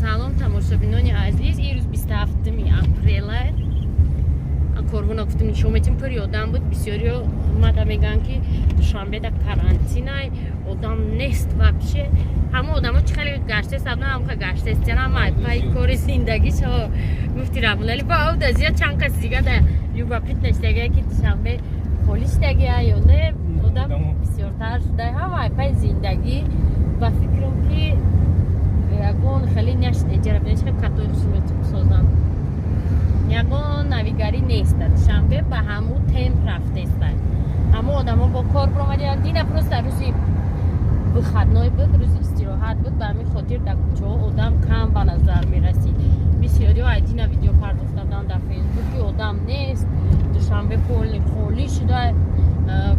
Салом, тамошобинони азиз. Ирӯз 27 апрела. Корвона гуфтем, нишон метем, пури одам буд. Бисёриё мада мегӯянд, ки Душанбе да карантинай, одам нест. Вообще ҳама одамо чӣ хеле гаштест, абна ҳамха гаштест, ҳама пай кори зиндагишо. Гуфти Рамулали ба ав да зиёд чанд кас дига да любопытно шдагия, ки Душанбе холӣ шдагия ё не. Одам бисёртар шуда, ҳама пай зиндагӣ. Ба фикрам, ки ягон хеле нашида. Ҷара катои созанд, ягон навигарӣ нест. Душанбе ба ҳамун темп рафтеста, ҳамо одамо бо кор биромадианд. Дина просто рӯзи выходной буд, рӯзи истироҳат буд, ба ҳамин хотир дар кӯчаҳо одам кам ба назар мерасид. Бисёриҳо айдина видео пардохта буданд дар Фейсбук, ки одам нест, Душанбе полный холӣ шуда,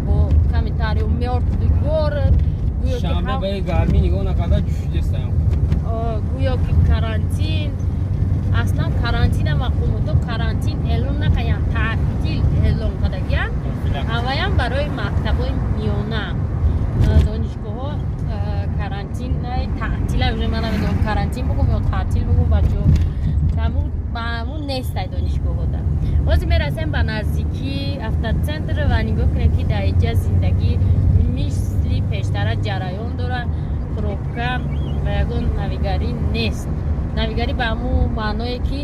бо комментарио «мёртвый город». Шанбе ба гармӣ нигоҳ накарда, ҷӯшидестаям. Гӯё ки карантин. Аслан карантина мақомото карантин эълон накарданд, таътил эълон кардагиянд. Авваям барои мактабҳои миёна, донишгоҳҳо карантин таътила уже ман намедонам, карантин бугум ё таътил бугум, бачо, ҳамун нестай донишгоҳҳода. Ҳозир мерасем ба наздикии автоцентр ва нигоҳ кунем, ки дар иҷа зиндагӣ мисли пештара ҷараён дорад. Пробка ва ягон навигарӣ нест. Навигарӣ ба ҳамун маъное, ки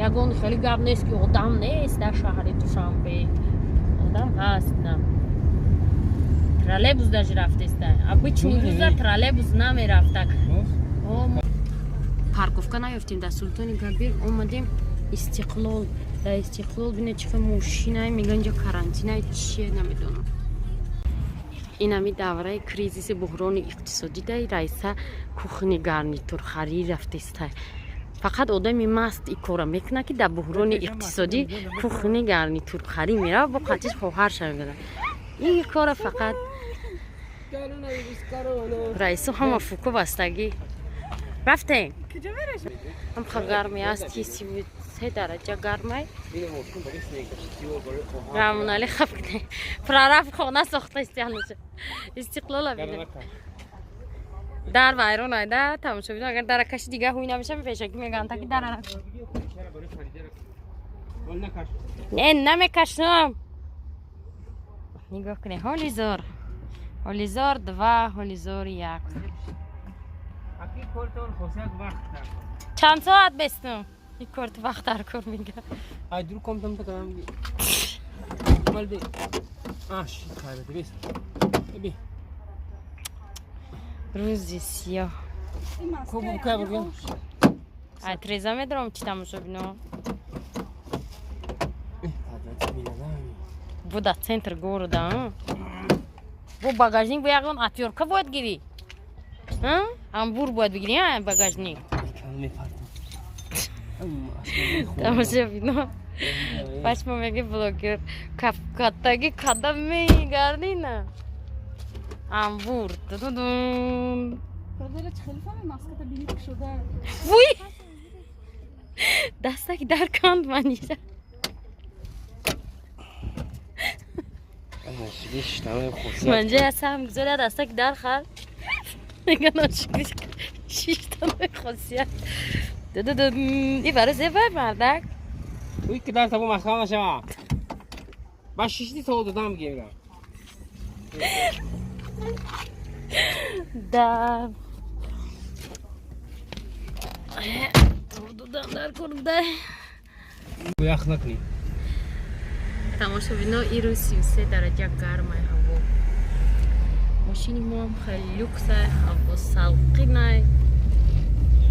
ягон хеле гап нест, ки одам нест дар шаҳри Душанбе. Одам ҳаст, на троллейбус даже рафтеста. Обычный рӯза троллейбус намерафта. Парковка наёфтем, дар Султони Кабир омадем. Истиқлол, дар Истиқлол бине, чӣ хел мошинае. Мегӯян, инҷо карантинае, чие, намедонам. Инами давраи кризиси буҳрони иқтисодӣ дай Раиса кухни гарнитур харид рафтеста. Фақат одами маст и кора мекунад, ки дар буҳрони иқтисодӣ кухни гарнитур харид мерава, бо қатиш хоҳарша мебарад. Ин кора фақат Раису ҳама фуку бастагӣ. Рафтем. Ҳамха гарми аст, ки 33 дараҷа гармай. Рамонали хаб прораб хона сохта. Истиқлола бинем, дар вайрон айда. Тамошобино, агар дара каши, дига ҳуй намеша. Пешакӣ мегӯям, таки дара не намекашам. Нигоҳ кунед, ҳолизор, ҳолизор два, ҳолизор як. Чанд соат бестум ин корт вақт дар кор мега. Ай дур комтам такам. Малди. Аш, хайр, бес. Би. Рӯзи сиёҳ. Куб кай бурган? Ай треза медорам чи тамошо бино. Буда центр города. Бо багажник бо ягон отвёртка бояд гирӣ. Амбур бояд бигирӣ, багажник. Тамошо бино. Пашмо меги блогер кафкатаги када мегардина. Амбур. Тудудун. Вуй! Дастаки дар канд манижа. Манҷа сам гузора дастаки дар хар. Мега ношукри шиштанои хосият. Тудудун. И барои зебай мардак. Уй ки дар табу маҳкам нашава. Ба шишти то додам гирам. Да. Додам дар курда. Ях накни. Тамошобино ирӯз 33 дараҷа гармай ҳаво. Мошини моам хеле люксай, ҳаво салқинай.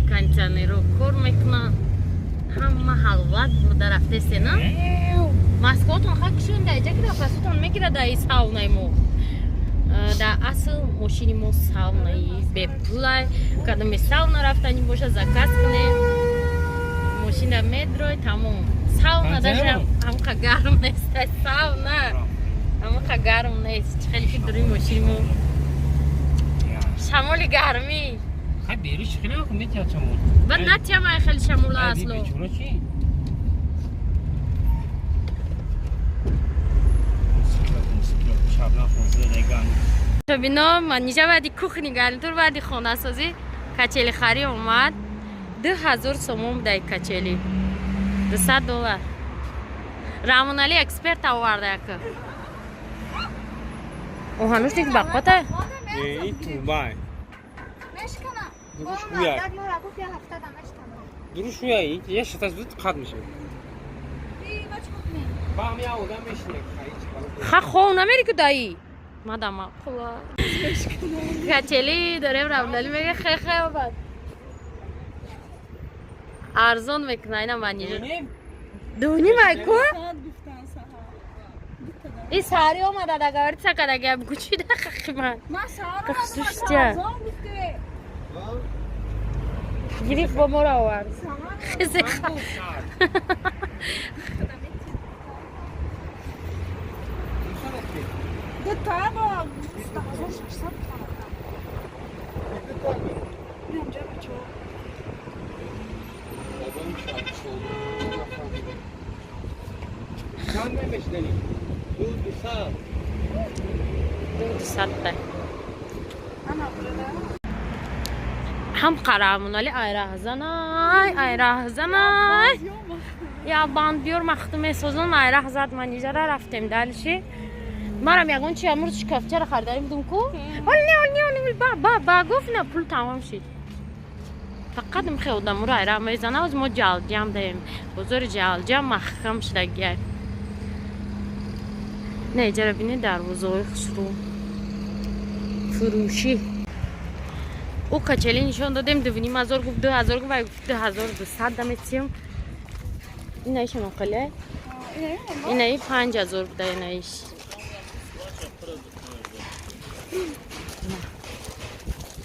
Кондиционеро кор мекунад. Ҳама ҳалват бурда рафтесте, на? Маскаотон ха кишонда, иҷа ки нафасотон мегирад дар и саунаи мо. Дар асл мошини мо саунаи бепулай. Кадоме сауна рафтани боша заказ кунем. Мошина медрой, тамом. Сауна даже ҳамқа гарм нест. Сауна ҳамқа гарм нест. Чӣ хеле ки дури мошини мо. Шамоли гармӣ. Хай бериш хеле вақт метиҳад шамол. Бад натиҳам ай хеле шамола асло. Бечора чӣ? Бино манижа баъди кухни гарнитур баъди хонасозӣ качелихарӣ омад. 2000 сомон будай качели. $200. Рамонали эксперт оварда яка. Оҳанушник бақота? Э, тубай. Дуруш шуя, я шатас буд қад мешавад. Ба ҳам одам мешинад. Ха хов намери ку даи. Мадама қула. Качели дорем Рамонали мега хе хе омад. Арзон мекуна ина манижа. Дуним ай ку? И сари омада да говорит сакада гап гучида хахиман. Слушайте. Гириф бо моро овард. Дусадта. Ҳам қарамонали айраҳзанай, айраҳзанай. Я банд биёр махту месозон айраҳзад манижара рафтем дальше. Марам ягон чи амрӯз шкафчара харидарӣ будум ку? Ол не, ол не, ол не, ба, ба, ба гуфт на пул тамом шид. Фақат мхе одамуро айраҳ мезана, оз мо ҷалҷам даем. Бозори ҷалҷам маҳкам шудагиай. Не, иҷара бинед дарвозаҳои хушрӯ. Фурӯшӣ. Ӯ качели нишон додем, 2500 гуфт, 2000 гуфт, вай гуфт 2200 даметием. Инаишам оқиле? Инаи 5000 буда инаиш.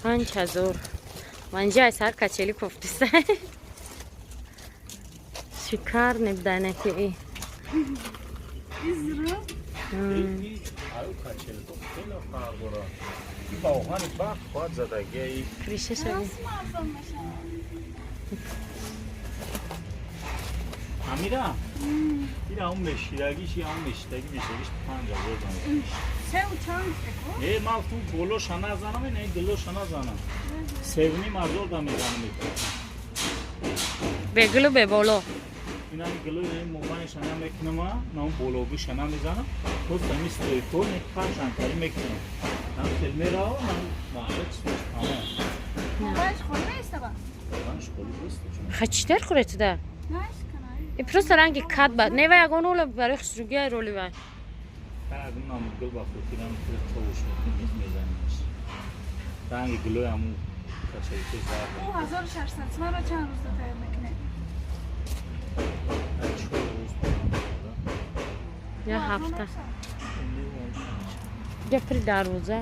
5000. Манҷа ай сар качели кофтиса. Шикар небуда инаки и. Криша шави. Амира, ира он мешидагиш, я он мешидаги, мешидагиш 5000 дам. Се у чанд ку? Э, ман ту боло шана занам, не гило шана занам. 3500 дам мезанам. Бе гило бе боло. Ина гило ин мобайн шана мекунам, на он бологи шана мезанам. Просто ми стойко не панчан кари мекунам. Нам филмера, нам мақсад чиз тамом. Мобайнш холӣ меистаба? Мобайнш холӣ нест. Ха читер хӯретуда? И просто ранги кат ба. Не вай ягон рола барои хушрӯгия роли вай. Нам гул ба хотирам човуш мекунем мезанемш. Ранги гулои ҳамун качаи зард. Ӯ 1600 сомонро чанд рӯзда тайёр мекунед? Я ҳафта. Я при дарвоза.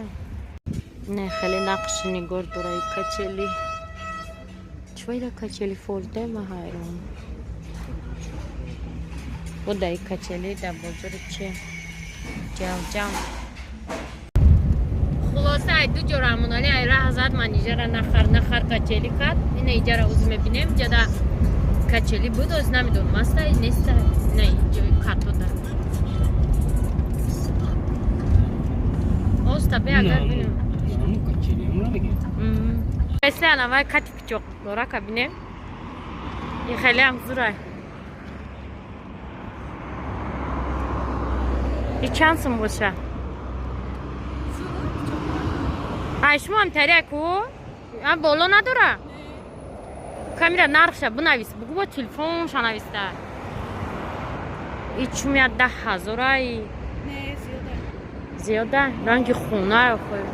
Не, хеле нақши нигор дора и качели. Чвайда качели фолте ма ҳайрон. Бода и качели да бозори че? Ҷав-ҷав. Хулоса, ай ду ҷо Раҳмонали ай раҳ зад, ман иҷара нахар нахар качели кард. Ина иҷара уз мебинем, ҷада качели буд, оз намедонам аста неста, ина ҷои катода. Оста бе агар бинем. Наму качели, амра мегем. Если ана вай кати пичоқ дора кабинем. И хеле ҳам зурай. И чанд сум боша? Ай шумо ҳам тария ку? А боло надора? Камера нархша бинавис, бугу бо телефонша нависта. И чумя 10 000 ай. Не, зиёда. Зиёда? Ранги хона охир.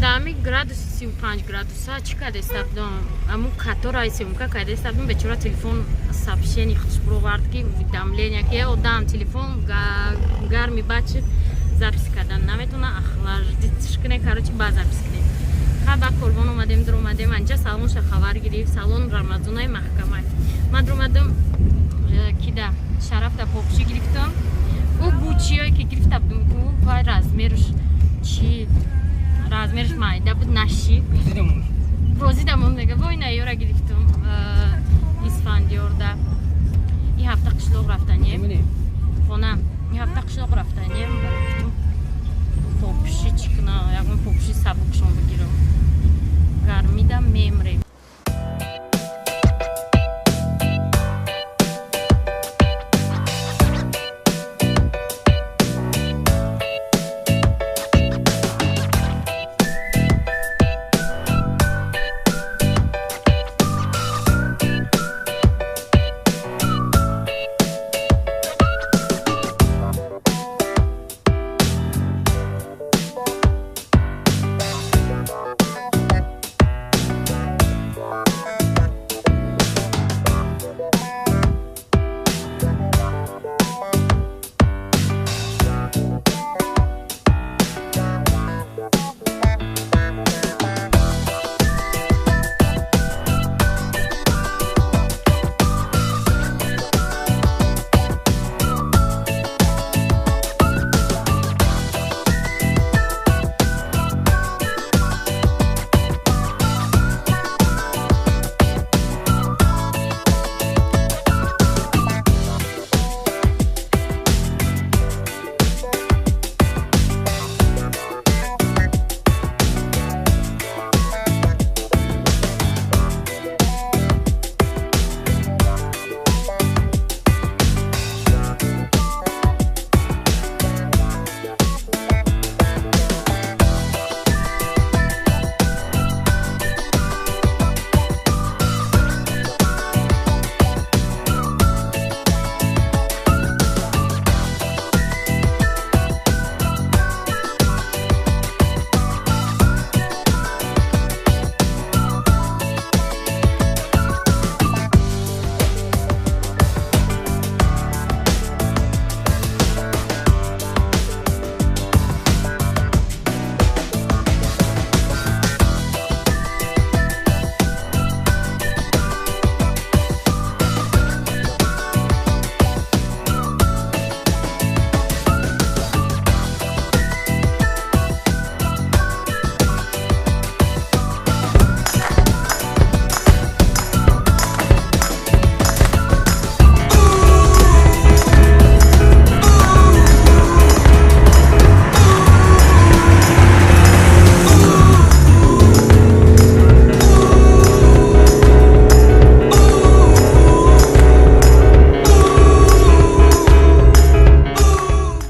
Дами градуси 35 градуса чӣ кардеста будам? Аму катора съёмка кардеста будам, бечора телефон сообщение худш бировард, ки уведомление, ки одам телефон гарми бачи запись кардан наметона, охлаждить кне, короче, ба запись кне. Ха ба корвон омадем, дуромадем, анҷа салонша хабар гирифт, салон Рамазонаи маҳкамай. Ман дуромадам, кида шарафта попши гирифтам. Ӯ бучиое ки гирифта будам, ку вай размерш чи, размерш майда буд, наши. Дидам.